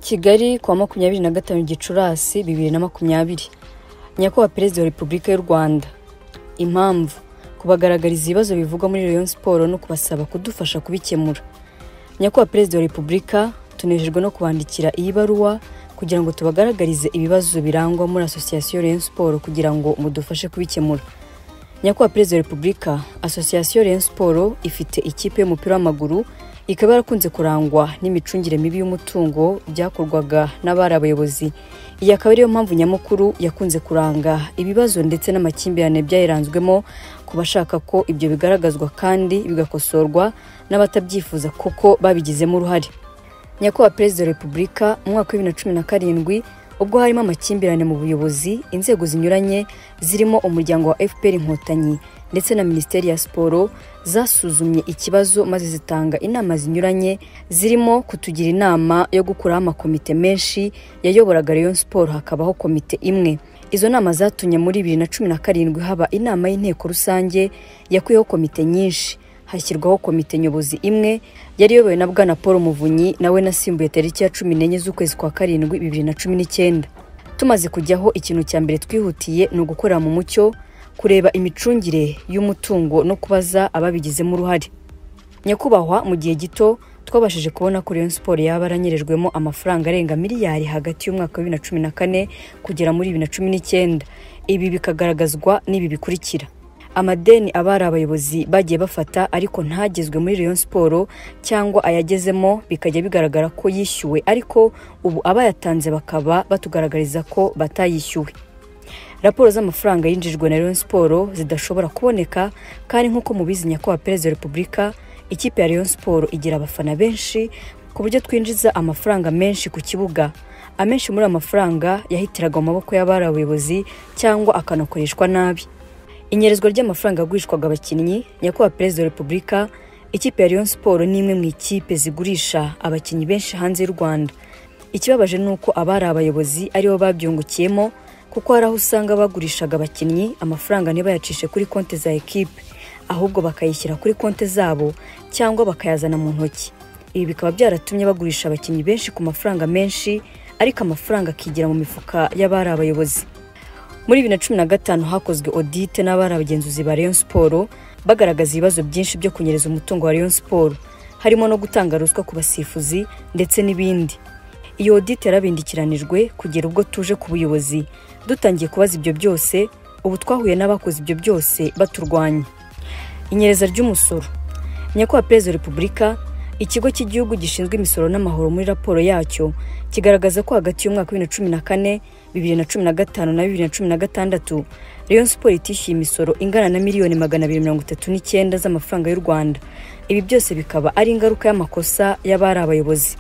Kigali, kuwa 25 Gicurasi 2020. Nyakubahwa Perezida wa Repubulika y'u Rwanda. Impamvu: kubagaragariza ibibazo bivugwa muri Rayon Sports no kubasaba kudufasha kubikemura. Nyakubahwa Perezida wa Repubulika, tunejejwe no kubandikira iyi baruwa kugira ngo tubagaragarize ibibazo birangwa muri Association Rayon Sports kugira ngo mudufashe kubikemura. Nyakubahwa Perezida wa Repubulika, Association Rayon Sports ifite ikipe y'umupira w'amaguru, ikaba yarakunze kurangwa n'imicungire mibi y'umutungo byakorwaga n'abari abayobozi. Iyi akaba ariyo mpamvu nyamukuru yakunze kuranga ibibazo ndetse n'amakimbirane byayiranzwemo, ku bashaka ko ibyo bigaragazwa kandi bigakosorwa n'abatabyifuza kuko babigizemo uruhare. Nyakubahwa Perezida wa Repubulika, mu mwaka wa 2017, ubwo harimo amakimbirane mu buyobozi, inzego zinyuranye zirimo umuryango wa FPR Inkotanyi ndetse na Minisiteri ya Siporo zasuzumye ikibazo maze zitanga inama zinyuranye, zirimo kutugira inama yo gukuraho amakomite menshi yayoboraga Rayon Sports hakabaho komite imwe. Izo nama zatumye muri 2017 haba inama y'inteko rusange yakuyeho komite nyinshi, hashyirwaho komite nyobozi imwe yari iyobowe na Bwana Paul Muvunyi, nawe nasimbuye tariki ya 14 z'ukwezi kwa karindwi 2019. Tumaze kujyaho, ikintu cya mbere twihutiye ni ugukorera mu mucyo, kureba imicungire y'umutungo no kubaza ababigizemo uruhare. Nyakubahwa, mu gihe gito twabashije kubona ko Rayon Sports yaba yaranyerejwemo amafaranga arenga miliyari hagati y'umwaka wa 2014 kugera muri 2019. Ibi bikagaragazwa n'ibi bikurikira: amadeni abari abayobozi bagiye bafata ariko ntagezwe muri Rayon Sports, cyangwa ayagezemo bikajya bigaragara ko yishyuwe, ariko ubu abayatanze bakaba batugaragariza ko batayishyuwe. Raporo z'amafaranga yinjijwe na Rayon Sports zidashobora kuboneka, kandi nk'uko mubizi Nyakubahwa Perezida wa Repubulika, ikipe ya Rayon Sports igira abafana benshi ku buryo twinjiza amafaranga menshi ku kibuga. Amenshi muri ayo mafaranga yahitiraga mu maboko y'abari abayobozi cyangwa akanakoreshwa nabi. Inyerezwa ry'amafaranga agurishwaga abakinnyi. Nyakubahwa Perezida wa Repubulika, ikipe ya Rayon Sports ni imwe mu ikipe zigurisha abakinnyi benshi hanze y'u Rwanda. Ikibabaje ni uko abari abayobozi aribo babyungukiyemo, kuko hari aho usanga bagurishaga abakinnyi amafaranga ntibayacishe kuri konti za ekipe, ahubwo bakayishyira kuri konti zabo cyangwa bakayazana mu ntoki. Ibi bikaba byaratumye bagurisha abakinnyi benshi ku mafaranga menshi, ariko amafaranga akigira mu mifuka y'abari abayobozi. Muri 2015 hakozwe audit n'abari abagenzuzi ba Rayon Sports, bagaragaza ibibazo byinshi byo kunyereza umutungo wa Rayon Sports, harimo no gutanga ruswa ku basifuzi ndetse n'ibindi. Iyo audit yarabindikiranijwe kugera ubwo tuje ku buyobozi dutangiye kubaza ibyo byose. Ubu twahuye n'abakoze ibyo byose baturwanya. Inyereza ry'umusoro. Nyakubahwa Perezida wa Repubulika, Ikigo cy'Igihugu gishinzwe Imisoro n'Amahoro muri raporo yacyo kigaragaza ko hagati y'umwaka wa 2014, 2015 na 2016 Rayon Sports itishyuye imisoro ingana na miliyoni 239 z'amafaranga y'u Rwanda. Ibi byose bikaba ari ingaruka y'amakosa y'abari abayobozi.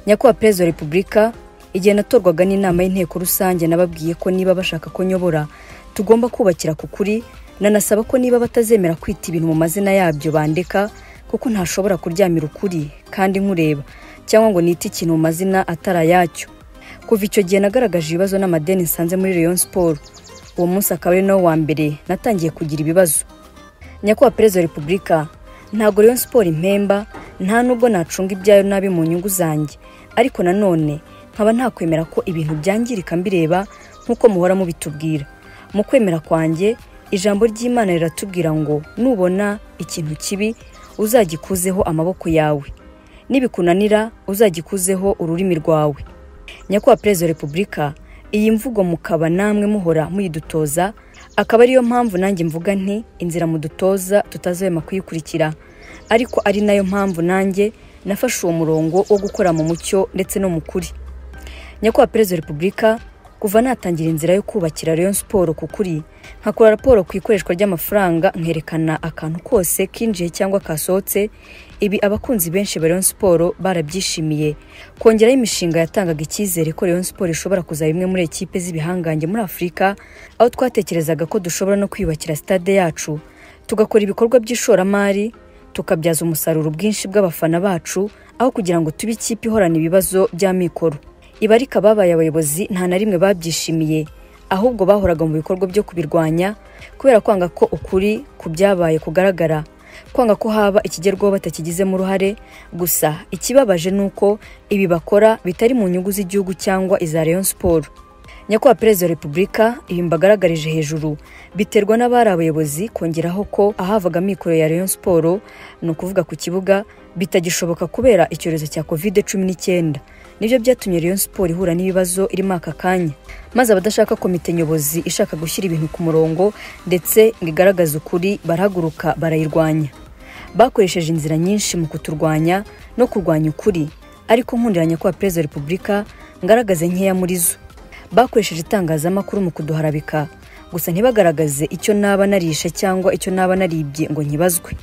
Nyakubahwa Perezida wa Repubulika, igihe natorwaga n'inama y'inteko rusange nababwiye ko niba bashaka ko nyobora tugomba kubakira ku kuri, nanasaba ko niba batazemera kwita ibintu mu mazina yabyo bandeka, kuko ntashobora kuryamira ukuri kandi nkureba, cyangwa ngo nite ikintu mu mazina atari ayacyo. Kuva icyo gihe nagaragaje ibibazo n'amadeni nsanze muri Rayon Sports. Uwo munsi akaba ari nawo wa mbere natangiye kugira ibibazo. Nyakubahwa Perezida wa Repubulika, ntabwo Rayon Sports impemba, nta nubwo nacunga ibyayo nabi mu nyungu zanjye, ariko nanone nkaba ntakwemera ko ibintu byangirika mbireba nk'uko muhora mubitubwira. Mu kwemera kwanjye, ijambo ry'Imana riratubwira ngo nubona ikintu kibi uzagikuzeho amaboko yawe, nibikunanira uzagikuzeho ururimi rwawe. Nyakubahwa Perezida wa Repubulika, iyi mvugo mukaba namwe muhora muyidutoza, akaba ariyo mpamvu nanjye mvuga nti inzira mudutoza tutazahwema kuyikurikira, ariko ari nayo mpamvu nanjye nafashe uwo murongo wo gukora mu mucyo ndetse no mu kuri. Nyakubahwa Perezida wa Repubulika, kuva natangira inzira yo kubakira Rayon Sports ku kuri, nkakora raporo ku ikoreshwa ry'amafaranga, nkerekana akantu kose kinjiye cyangwa kasohotse, ibi abakunzi benshi ba Rayon Sports barabyishimiye. Kongeraho imishinga yatangaga icyizere ko Rayon Sports ishobora kuzaba imwe muri ekipe z'ibihangange muri Afurika, aho twatekerezaga ko dushobora no kwiyubakira stade yacu, tugakora ibikorwa by'ishoramari, tukabyaza umusaruro ubwinshi bw'abafana bacu, aho kugira ngo tube ikipe ihorana ibibazo by'amikoro. Ibi ariko ababaye abayobozi nta na rimwe babyishimiye, ahubwo bahoraga mu bikorwa byo kubirwanya kubera kwanga ko ukuri ku byabaye kugaragara, Kwanga ko haba ikigerwaho batakigizemo uruhare. Gusa ikibabaje ni uko ibi bakora bitari mu nyungu z'igihugu cyangwa iza Rayon Sport. Nyakubahwa Perezida wa Repubulika, ibi mbagaragarije hejuru biterwa n'abari abayobozi, kongeraho ko ahavaga amikoro ya Rayon Sport, ni ukuvuga ku kibuga, bitagishoboka kubera icyorezo cya Covid-19. Nibyo byatumye Rayon Sport ihura n'ibibazo irimo aka kanya, maze abadashaka komite nyobozi ishaka gushyira ibintu ku murongo ndetse ngo igaragaze ukuri barahaguruka barayirwanya. Bakoresheje inzira nyinshi mu kuturwanya no kurwanya ukuri, ariko nkundira Nyakubahwa Perezida wa Repubulika ngaragaze nkeya muri zo. Bakoresheje itangazamakuru mu kuduharabika, gusa ntibagaragaze icyo naba narishe cyangwa icyo naba naribye ngo nkibazwe.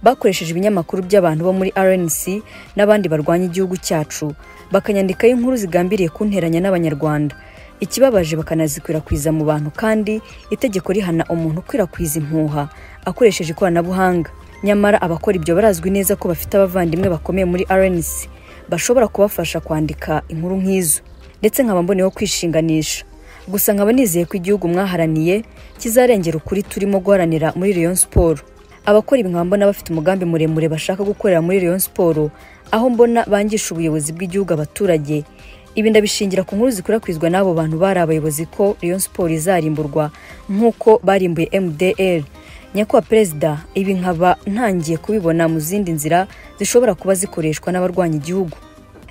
Bakoresheje ibinyamakuru by'abantu bo muri RNC n'abandi barwanya igihugu cyacu, bakanyandikaho inkuru zigambiriye kunteranya n'Abanyarwanda. Ikibabaje bakanazikwirakwiza mu bantu, kandi itegeko rihana umuntu ukwirakwiza impuha akoresheje ikoranabuhanga. Nyamara abakora ibyo barazwi neza ko bafite abavandimwe bakomeye muri RNC bashobora kubafasha kwandika inkuru nk'izo, ndetse nkaba mboneyeho kwishinganisha. Gusa nkaba nizeye ko igihugu mwaharaniye kizarengera ukuri turimo guharanira muri Rayon Sport. Abakora ibi nkaba mbona bafite umugambi muremure bashaka gukorera muri Rayon Sport, aho mbona bangisha ubuyobozi bw'igihugu abaturage. Ibi ndabishingira ku nkuru zikwirakwizwa n'abo bantu bari abayobozi ko Rayon Sport izarimburwa nk'uko barimbuye MDR. Nyakubahwa Perezida, ibi nkaba ntangiye kubibona mu zindi nzira zishobora kuba zikoreshwa n'abarwanya igihugu.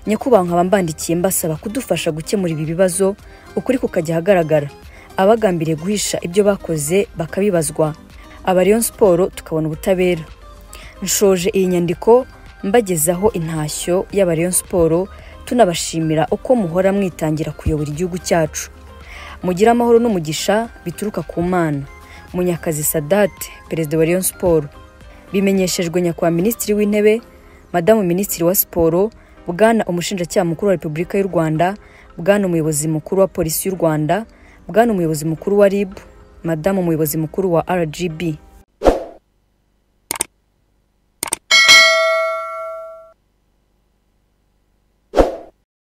Nyakubahwa, nkaba mbandikiye mbasaba kudufasha gukemura ibi bibazo, ukuri kukajya ahagaragara, abagambiriye guhisha ibyo bakoze bakabibazwa, aba Rayon Sport tukabona ubutabera. Nshoje iyi nyandiko mbagezaho intashyo y'aba Rayon Sport, tunabashimira uko muhora mwitangira kuyobora igihugu cyacu. Mugire amahoro n'umugisha bituruka ku Mana. Munyakazi Sadate, Perezida wa Rayon Sport. Bimenyeshejwe Nyakubahwa Minisitiri w'Intebe, Madamu Minisitiri wa Siporo, Bwana Umushinjacyaha Mukuru wa Repubulika y'u Rwanda, Bwana Umuyobozi Mukuru wa Polisi y'u Rwanda, Bwana Umuyobozi Mukuru wa RIB, Madamu Umuyobozi Mukuru wa RGB.